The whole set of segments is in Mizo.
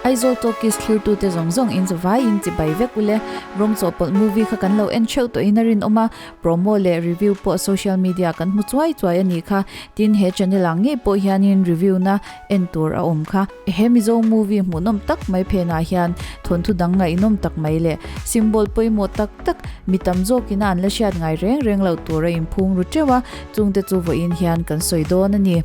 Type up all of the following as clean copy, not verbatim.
Aizawl Talkies thlirtute zawng zawng in zavaiin chibai vek ule. Rawng chawhpawlh movie kha kan lo en theuh tawhin a rinawm a, promo leh review pawh social media kan hmu chuai chuai a nih kha. Tin, he channel ah ngei pawh hianin review na en tur a awm kha. He Mizo movie hmuhnawm tak mai phenah hian thawnthu dang ngaihnawm tak mai leh symbol pawimawh tak tak mi tam zawkin a an la hriat ngai reng reng loh tur a inphung ru teuh a, chungte chu vawiin hian kan sawi dawn a ni.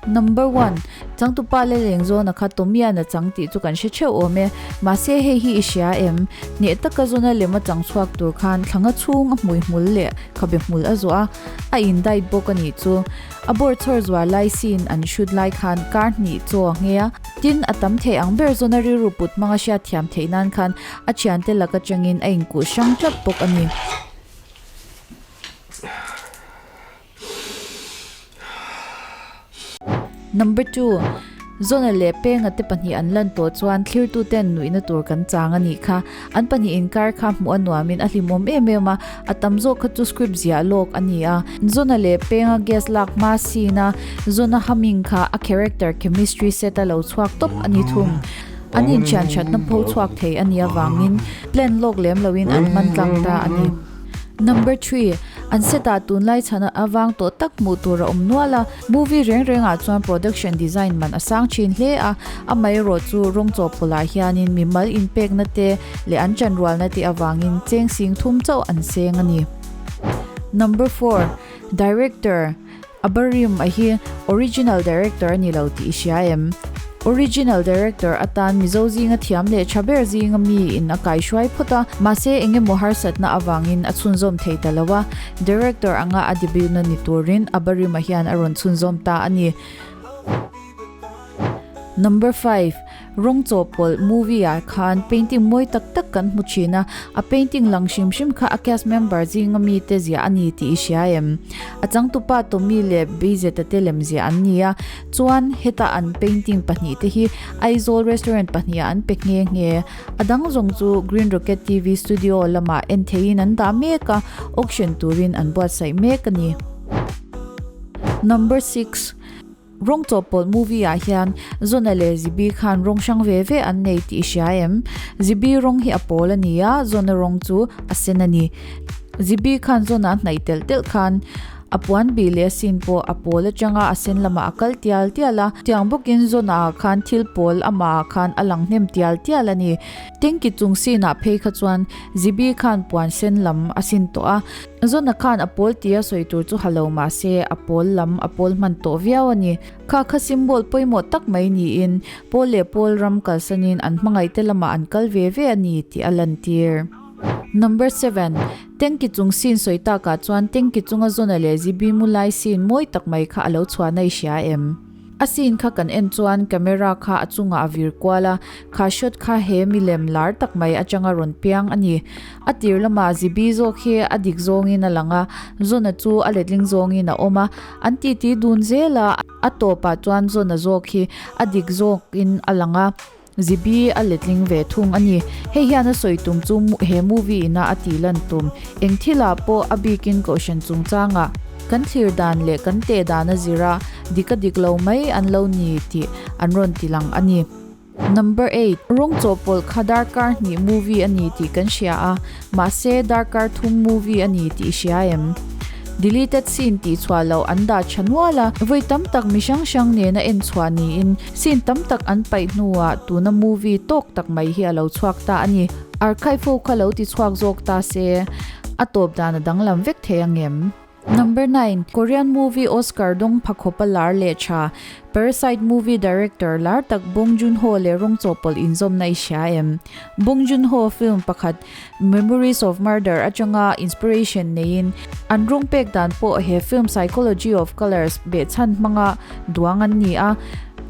Number one, Changtupa le leng zawna kha Tomian a chang tih chu kan hre theuh awm e. Mahse hei hi i hria em? Hneh taka zawna lem a chang chhuak tur khan thlanga chhung a hmui hmul leh khabe hmul a zawh a, a in diet bawk a nih chu. A bawr chhawr zuar lai scene an shoot lai khan kar hnih chaw a nghe a, tin a tam thei ang ber zawna rilru put hmanga hriat thiam theih nan khan a thiante lak atangin a inkuh hrang tlat bawk a ni. Number 2, Zona leh Penga te pahnih an lan tawh chuan thlirtuten nuihna tur kan chang a nih kha. An pahnih inkar kha hmuh a nuamin a hlimawm em em a, a tam zawk kha chu script ziah lawk a ni a. Zona leh Penga gas lak hma scene a Zona humming kha a character chemistry set a lo chhuak tawp a ni thung. An inthian thatna pho chhuak thei a nih avangin plan lawk lem loin an hman tlang ta a ni. Number 3, An set ah tunlai chhan avang tawh tak hmuh tur a awm nual a, movie reng reng ah chuan production design man a sang thin hle a, amaherawh chu rawng chawhpawlh ah hianin mimal inpekna te leh an chanrualna te avangin cheng sing thum chauh an seng a ni. Number 4, Director. Abarim a hi original director a ni lo tih i hria em? Original director atan Mizo zinga thiam leh tha ber zinga mi in a kaihruai phawt a, mahse eng emaw harsatna avangin a chhunzawm thei ta lo a, director anga a debut na ni turin Abarim a hian a rawn chhunzawm ta a ni. Number 5, Rawng chawhpawlh movie ah khan painting mawi tak tak kan hmu thin a, a painting lang hrim hrim kha a cast member zinga mite ziah a ni tih i hria em? A changtupa Tommy leh Bzeta te lem ziah an ni a, chuan heta an painting pahnih te hi Aizawl restaurant pahnih ah an pe nghe nghe. A dang zawng chu Green Rocket TV studio lamah en theihin an dah mek a, auction turin an buatsaih mek a ni. Number 6. Rawng chawhpawlh movie ah hian Zona leh Zibi khan rawng hrang ve ve an nei tih i hria em? Zibi rawng hi a pawl a ni a, Zona rawng chu a sen a ni. Zibi khan Zona a hnaih telh telh khan a puan bih leh a sin pawh a pawl atanga a sen lamah a kal tial tial a, tiang bawkin Zona ah khan thil pawl amah ah khan a lang hnem tial tial a ni. Tengki chung sin ah phei kha chuan Zibi khan puan sen lam a sin tawh a. Zona khan a pawl tia sawi tur chu ha lo mah se a pawl lam a pawl hman tawh viau a ni. Kha kha symbol pawimawh tak mai niin pawl leh pawl ram kalsanin an hmangaihte lamah an kal ve ve a ni tih a lantir. Number 7, Tanky chung scene sawi takah chuan tanky chunga Zona leh Zibi mu lai scene mawi tak mai kha a lo chhuahna i hria em? A scene kha kan en chuan camera kha a chungah a vir kual a, kha shot kha he milem lar tak mai atanga rawn piang a ni. A tir lamah Zibi zawk hi a dik zawngin a lang a, Zona chu a letling zawngin a awm a, an titi dun zel a, a tawpah chuan Zona zawk hi a dik zawkin a lang a, Zibi a letling ve thung a ni. Hei hian a sawi tum chu he movie ina a tih lan tum. Eng thilah pawh a bikin kohhran chungchangah kan thlir dan leh kan teh dan a zir a, dik a dik lo mai an lo ni tih an rawn ti lang a ni. Number 8, Rawng chawhpawlh kha darkar hnih movie a ni tih kan hria a, mahse darkar thum movie a ni tih i hria em? Deleted scene tih chhuah loh an dah tha nual a, vawi tam tak mi hrang hrang nena en chhuah niin scene tam tak an paih hnuah tuna movie tawk tak mai hi a lo chhuak ta a ni. Archive ho kha lo ti chhuak zawk ta se, a tawp dan a danglam vek thei ang em? Number 9, Korean movie Oscar dawng phakhawpa lar leh tha, Parasite movie director lar tak Bong Joon-ho leh rawng chawhpawlh inzawmna i hria em? Bong Joon-ho film pakhat Memories of Murder atanga inspiration neiin an rawng pek dan pawh he film Psychology of Colours behchhan hmanga duang an ni a,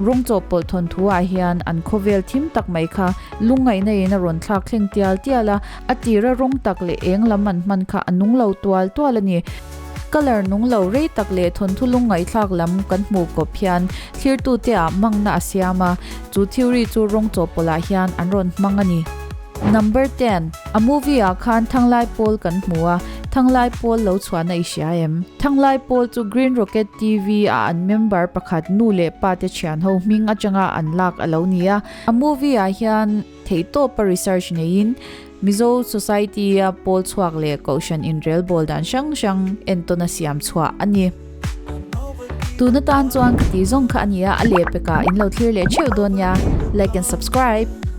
rawng chawhpawlh thawnthu ah hian an khawvel thim tak mai kha lungngaihna in a rawn thlak thleng tial tial a, A tira rawng tak leh eng lam an hman kha a nung lo tual tual a ni. Colour nung lo rei tak leh thawnthu lungngaihthlak lam kan hmuh kawp hian thlirtute ah mangna a siam a, chu theory chu rawng chawhpawlh ah hian an rawn hmang a ni. Number 10, A movie ah khan Thanglai Pawl kan hmu a, Thanglai Pawl lo chhuahna i hria em? Thanglai Pawl chu Green Rocket TV a an member pakhat nu leh pa te thian ho hming atanga an lak a lo ni a. A movie ah hian theihtawpa research neiin Mizo society a pawl chhuak leh kohhran inrelbawl dan hrang hrang entawn a siam chhuah a ni. Tun atan chuan ka tih zawng kha a nia, a lehpekah in lo thlir leh theuh dawn nia. Like and subscribe!